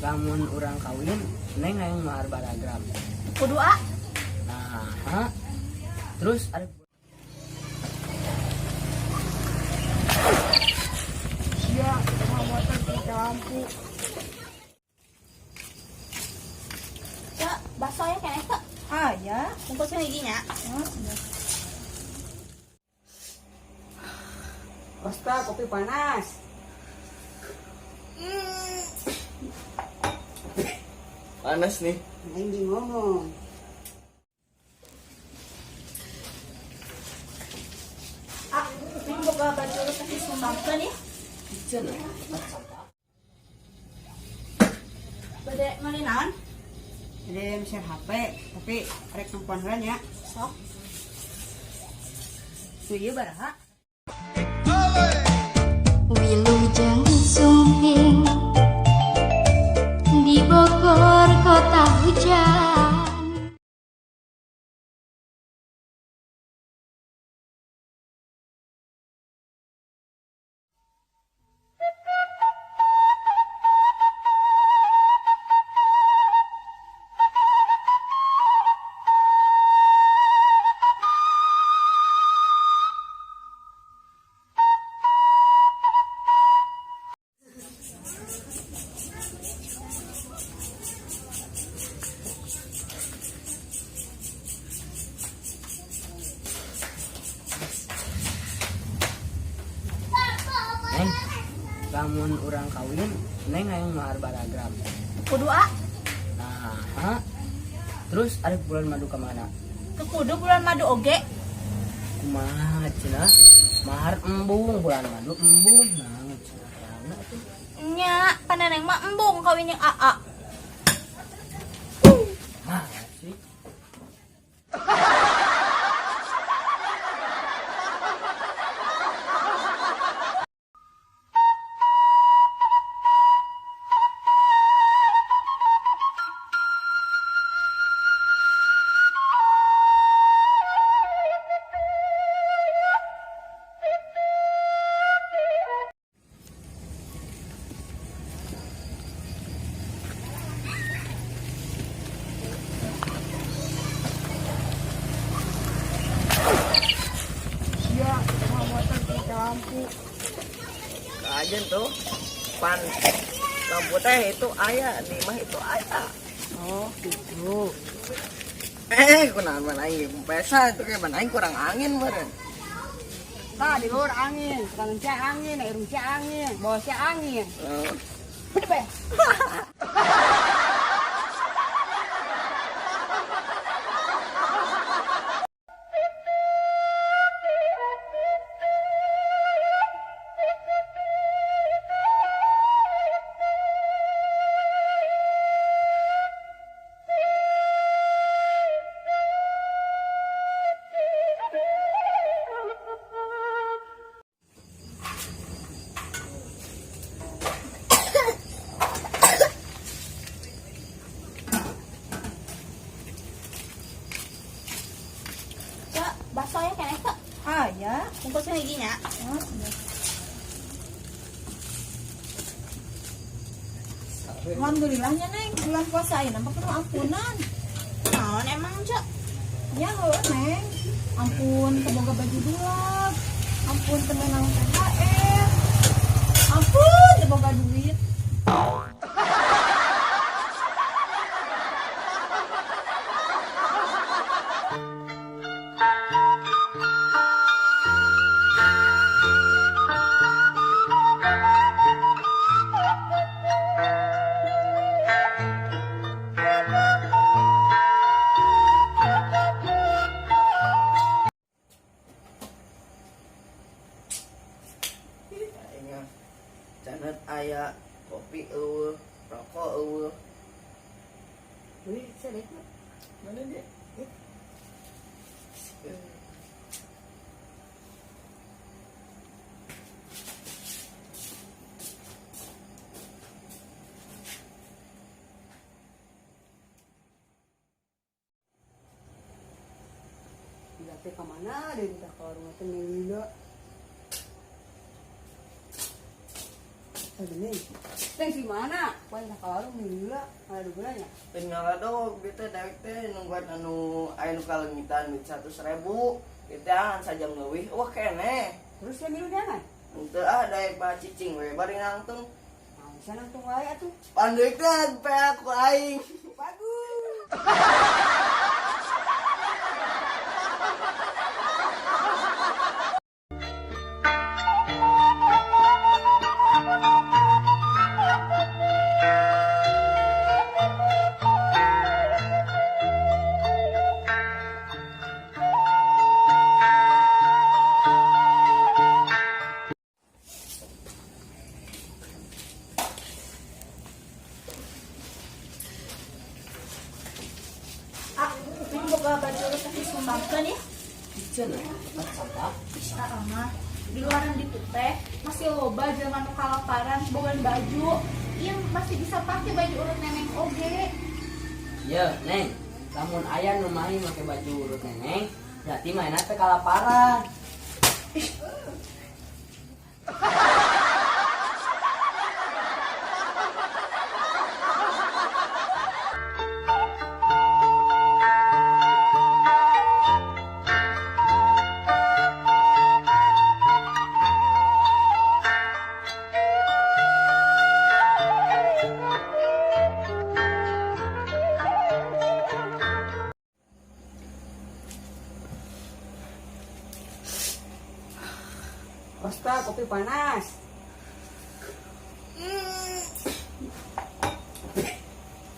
Lamun urang kawin, neng hayang mahar baragram. Kudu ah. Nah, terus ada Sia, sama motor tinggal lampu. Cek, bakso ya keneh teu? Ah ya. Bungkusnya hiji nya. Costa kopi panas. Panas nih. Aing ngomong. Ah, neng boga baju lu disumbangkeun ya. Cenah. Bade meuli naon? Ada share HP, tapi rek nempuan heula nya. Sok. Tuh ieu baraha. Wilujeng sumping di Bogor kota hujan. Neng, lamun urang kawin, neng hayang mahar baragram. Kudu ah. Nah, terus ada bulan madu ke mana? Teu kudu bulan madu oge. Kumaha cenah? Mahar embung bulan madu embung. Nah, cenah tuh. Nya, pan neneng mah embung kawin jeung AA. Mah sih. Sia, sama motor tinggal lampu. Kajen tuh. Pan lampu teh itu aya, di mah itu aya. Oh, gitu. Kunaon mana aing pesa itu kayak mana aing kurang angin meureun. Tah di luar angin, tangan sia angin, irung sia angin, bawah sia angin. Oh. Bener. Cek, bakso ya keneh teu? Ah ya. Bungkusnya hiji nya. Alhamdulillahnya neng, bulan puasa ayeuna mah penuh ampunan. Naon emang, Cek? Ya heueuh neng, ampun teu boga baju dulab, ampun teu meunang THR, ampun teu boga duit. Aing mah canet aya, kopi eueuh, rokok eueuh. Wih, sia dek. Mana dia? Lila teh ka mana deui tah ka warung teh lila. Gini. Teh si mana? Poe ka warung heula, ada gunanya. Tinggal dog, dia teh dewek teh nungguan anu aya nu kalengitan duit 100.000. Ieu teh angan sajam leuwih, wah keneh. Terus ya milu jangan? Henteu ah daek mah cicing we bari nangtung. Nah, bisa nangtung wae atuh. Pan duit teh peak ku aing. Bagus. Ah, Neng boga baju rusak disumbangkeun ya. Iceun tempat sampah. Ih, ah, mah. Di luaran ditu teh masih loba jelema nu kalaparan bogan baju. Ieu masih bisa pakai baju urut neneng oge. Ye, Neng. Lamun aya nu mahi make baju urut neneng, berarti mainna teh kalaparan. Costa kopi panas.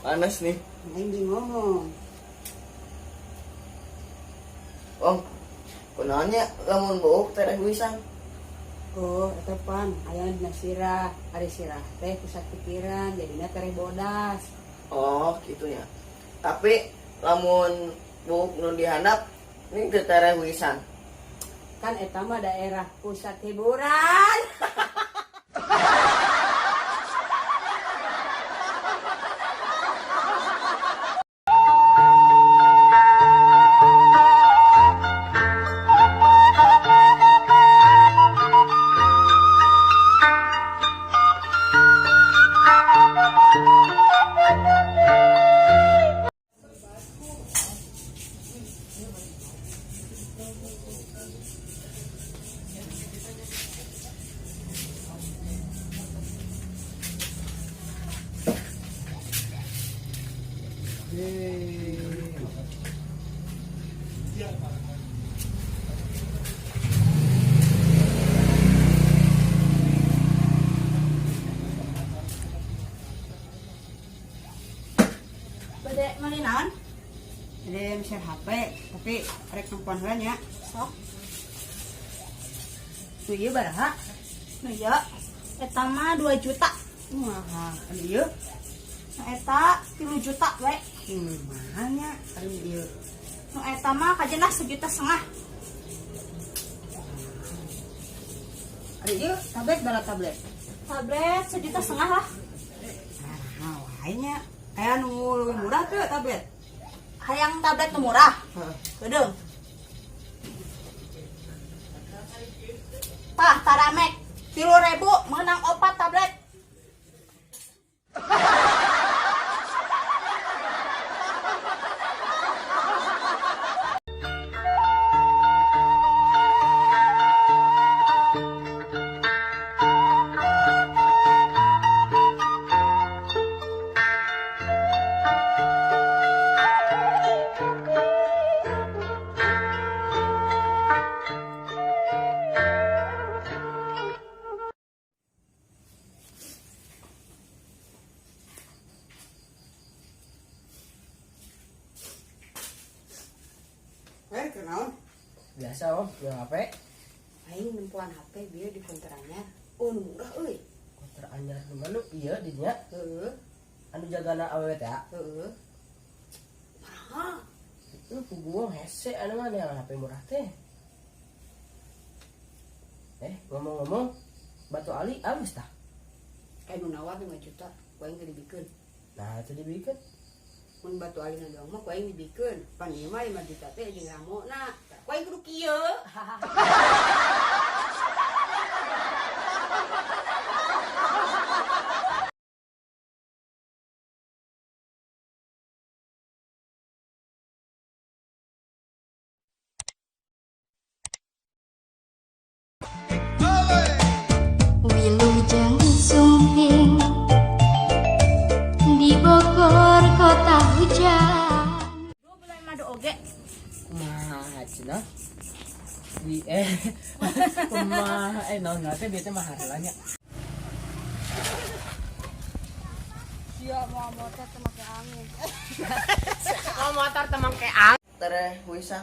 Panas nih. Aing jeung ngomong. Om, kunaonnya lamun buuk teh wisan. Oh, eta pan aya dina sirah, ari sirah teh pusat pikiran jadina tereh bodas. Oh, gitu ya. Tapi lamun buuk nu dihandap ini teu tereh wisan. Kan eta mah daerah pusat hiburan. Bade meuli naon? Jadi share HP, tapi rek nempoan heula nya. Sok. Tuh ieu baraha? Nu ieu eta mah 2 juta. Mahal. Anu ieu? Nu eta 3 juta we. Mahalnya anu ieu. Nu eta mah kajenah 1,5 juta. Ari ieu tablet bala tablet. Tablet 1,5 juta lah. Nah, wae nya. Aya nu leuwih murah teu tablet? Hayang tablet nu murah. Heeh. Kedeung. Tah, taramek 3.000 menang 4 tablet. Eh, kunaon? Biasa om, jual HP. Aing nempoan HP bieu di konter anyar. Oh, nu murah euy. Konter anyar nu mana? Ieu di dinya. Heeh, Anu jagana awewe teh. heeh. Mahal. Itu ku gua hese anu mah yang HP murah teh. Ngomong-ngomong, batu ali alus tah. Nu nawar 5 juta, ku aing teu dibikeun. Nah, itu dibikeun. Mun batu alina doang mah ku aing dibikeun. Pan ieu mah 5 juta teh jeung ramona. Ku aing kudu kieu. Cenah di kumaha naon teh bieu teh mahar lah nya. Sia mau motor teh make angin. Oh, motor teh make angin. Tereh huisan.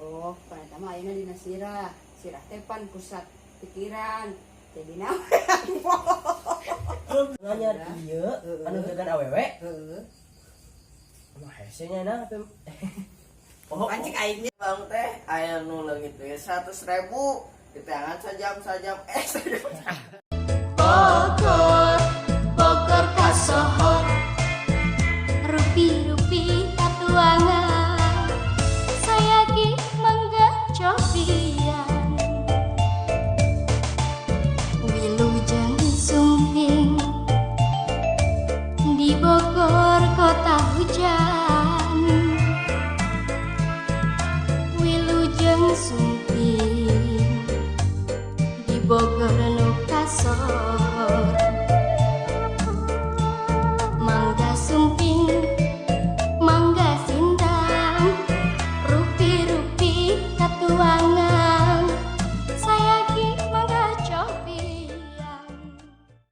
Oh, pan eta mah ayeuna dina sirah. Sirah teh pan pusat pikiran. Jadi naon? Nanya ieu anu jagan awewe. Heeh. Mah hese nya na. Oh, Pancik aing. Bang teh aya nu leungit duit 100.000 diteangan sajam sajam sajam. Bogor.